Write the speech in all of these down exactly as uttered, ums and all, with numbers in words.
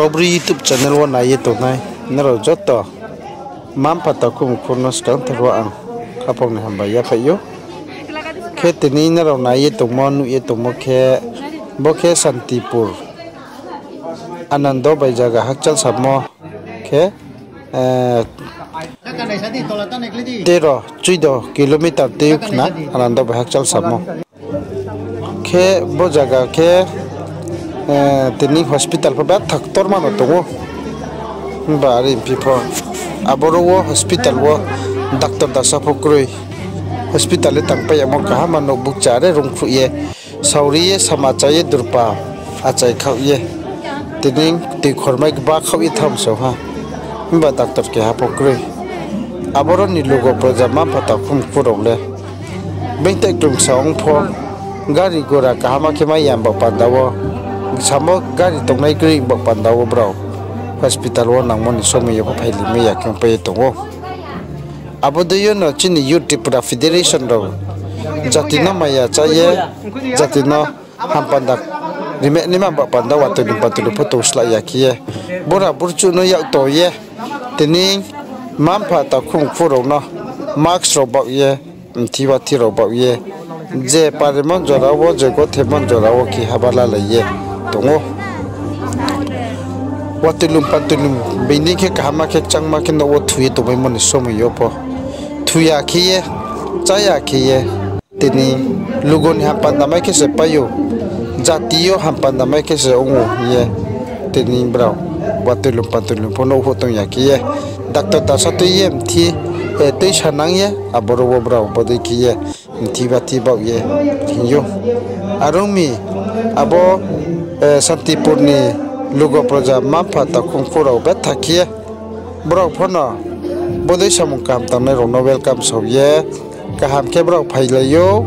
Kaubru YouTube channel wo nai ye tongnai nrao joto mma-mpha takhu mkhu no skangther wo ang khaphang ni hambai yaphaih ou. Khe tini nrao nai ye tongmo, nuh ye tongmo khe, bo khe Santipur Anando bai zaga hakchal samo khe, tero, chuido kilometer tei khna Anando bai hakchal samo. Khe bo zaga khe, tini hospital pho betha ktorma no tong ou. Himba are phi pho, aboro wo hospital wo doctor dasa pho kroi. Hospital le tangpai yamo kaham ma nouh bukcha are rungkhruh ye, saori ye, sama chá ye, durpa achai khaoh ye, tini tui khormai kba khaoh ye thamso ha. Himba doctor keha pho kroi. Aboro ni lugo proja mma-mpha takhu mkhu rao le beingtai klungsa ong pho, gari gura kaham khe mai ya baoh panda wo, samo gari tongnai kroi baoh panda wo brao hospital wo nangmo ni somoi yo pho phailai mai ya khe ongpai ye tong ou. Abo dei yo no chini Youth Tripura Federation rao jati no maya chá ye, jati no hampanda rimai naima baoh panda wo watoi lum patoi lum pho tong slái ya khe ye, bura burchuh no yak to ye, tini mma-mpha takhu mkhu rao no mask rao baoh ye, mthi wathi rao baoh ye, je paremo jora wo, je gothemo jora wo khe haba lalai ye tong ou. Watoi lum patoi lum beini khe kaham khe kchangma khe nouh wo thu ye tongmaimo ni somoi yo pho thu ya khe ye, chá ya khe ye, tini lugo ni hampanda mai khe se pai ou, jati yo hampanda mai khe se ong ou hing ye, tini brao watoi lum patoi lum pho nouh pho tong ya khe ye, doctor dasa tui ye mthi, tuisa nang ye, aboro wo brao bodei khe ye mthi bathi baoh ye hing ou. Are ong mi, abo Santipur ni lugo proja mma-mpha takhu mkhu rao betha khe ye, brao pho no bodei samung kaham tangnai rao no welcome sao ye, kaham khe brao phailai ou,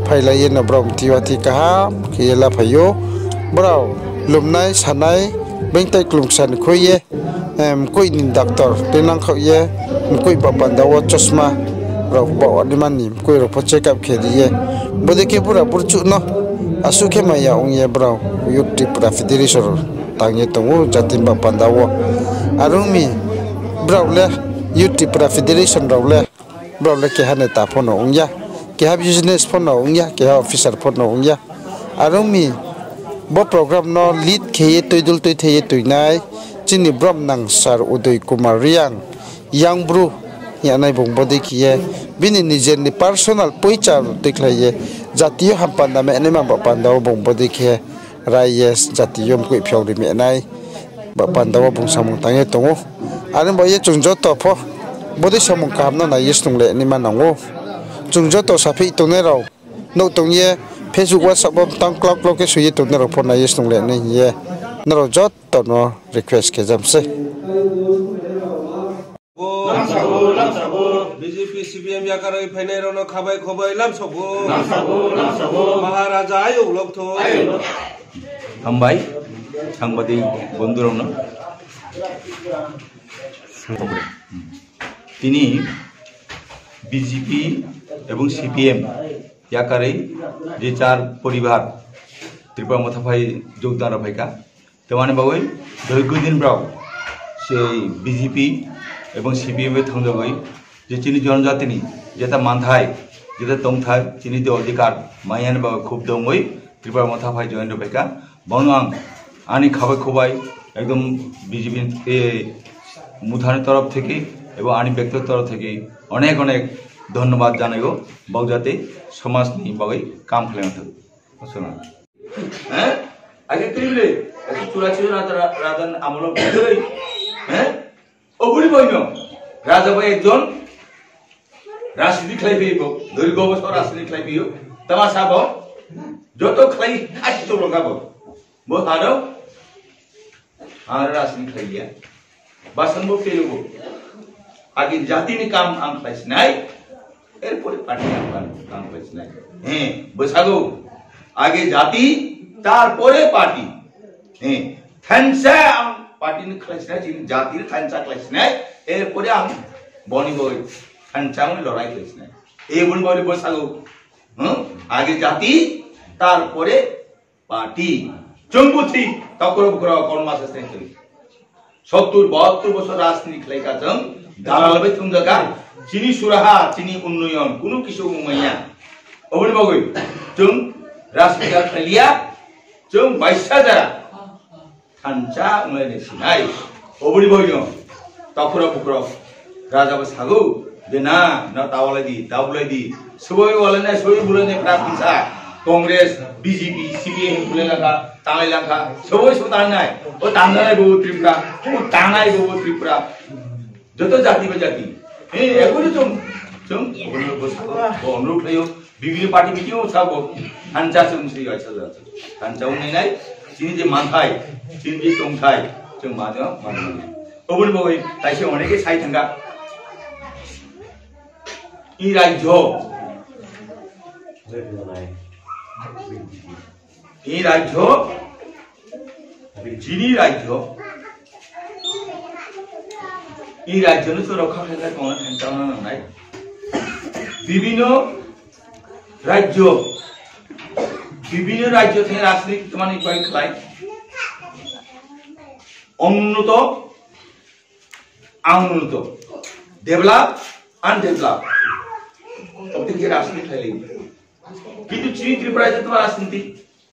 phailai ye no brao mthi wathi kaham khe ye laphai ou. Brao lumnai sanai beingtai klungsa ni khui ye, mkoih ni doctor tui nangkhaoh ye, mkoih baoh panda wo chosma rao baoh naima ni mkoih rao pho check up khe ri ye, bodei khe bura burchuh no asuh khe maya ong ye brao Youth Tripura Federation rao tang ye tong ou jati ni baoh panda wo. Are ong mi, brao le Youth Tripura Federation rao le, brao le keha neta pho no ong ya, keha business pho no ong ya, keha officer pho no ong ya. Are ong mi, bo program no lead khe ye tuidul tuithai ye tuinai chini bromnang Sir Udoy Kumar Reang, Young Bru hing yanai bung bodei khe ye, bini nijer ni personal poicha tuikhlai ye, jati yo hampanda mai naima baoh panda wo bung bodei khe rai ye jati yo mkoih phiao ri mai nai baoh panda wo bung samung tang ye tong ou. Are baoh ye chung joto pho bodei samung kaham no nai ye snunglai naima nang ou. Chung joto saphi tongnai rao, nouh tong ye Facebook, WhatsApp wo tang klau klau khe soi ye tongnai rao pho nai ye snunglai nai hing ye nrao joto no request khe jam se. BJP, CPM yakaroi phainai rao no khabai khobai lamsao bo. Maharaja ayuk lokthoi. Hambai, sangbadik bondhu rao no. Tini BJP ebong CPM yakaroi je char poribar Tripura Motha phai jogdan rao phaikha. Temani bagoi doiku din brao se BJP ebong CPM bai thangjagoi je chini jonojati ni jeta manthai, jeta tongthai, chini je odhikar maiya ni bagoi khub dongoi Tripura Motha phai join rao phaikha. Bono ang ani khabai khobai ekdom BJP, Motha ni torof theke ebong ani bektigoto torof theke onek onek dhonnobad janai ou, bau jate somaj ni bagoi kam khlai thou. Aige tini le, ekso churasi jon raja, raja ni amolo bidoi. Oboni boino raja bai ekjon rajniti khlai phi bo, dirgo bosor rajniti khlai phi ou. Tamasa bo joto khlai khasi tonglo kha bo. Bo aro ang rajniti khlai ya. Basan bo pelo bo. Age jati ni kam ang khlai sinai, erpore party ni kam ang khlai sinai. He, bwsago. Age jati, tarpore party. He, thansa ang party ni khlai sinai, chini jati ni thansa khlai sinai, erpore ang boni boi thansa ni lorai khlai sinai. E boni boi bwsago. Age jati, tarpore party. Chungbuthi, takura bukura, korma se seng tui. Sottur bahattur bosor rajniti khlai kha chwng, dalal bai thumjak kha, chini suraha, chini unnoyon, kunu kisu ongmai ya. Oboni bagwi chwng rajniti khlai liya, chwng baisa jara thansa wnglai nai sinai. Oboni bagwi no takhura bukhura raja bo sago, je na, na tawalai di, dabulai di. Sobai walai nai, sobai bulai nai, pra thansa. Congress, B J P, C P I M bulai langkha, tanglai langkha. Sobai sobai tangnai. O tangnai bo Tripura, o tangnai bo Tripura. Joto jati ba jati. Eh, ekuni chwng, chwng, bo, bo, bo, bo onurok khlaio. Bibhinno party meeting o sabo, thansa chwng se ya, sa ya. Thansa wngnai nai, chini je manthai, chini je tongthai, chwng mano, mano. Oboni bagwi taisa onek khe sai thangkha. I rajyo, i rajyo, chini rajyo, i rajyo no chwng rokha khlai kha tongna thangchana nangnai. Bibhinno rajyo, bibhinno rajyo thani rajniti tongmani bai khlai. Ongno to, ang no to. Develop, undevelop. Tobti khe rajniti khlai lai. Kintu chini Tripura je tongma rajniti.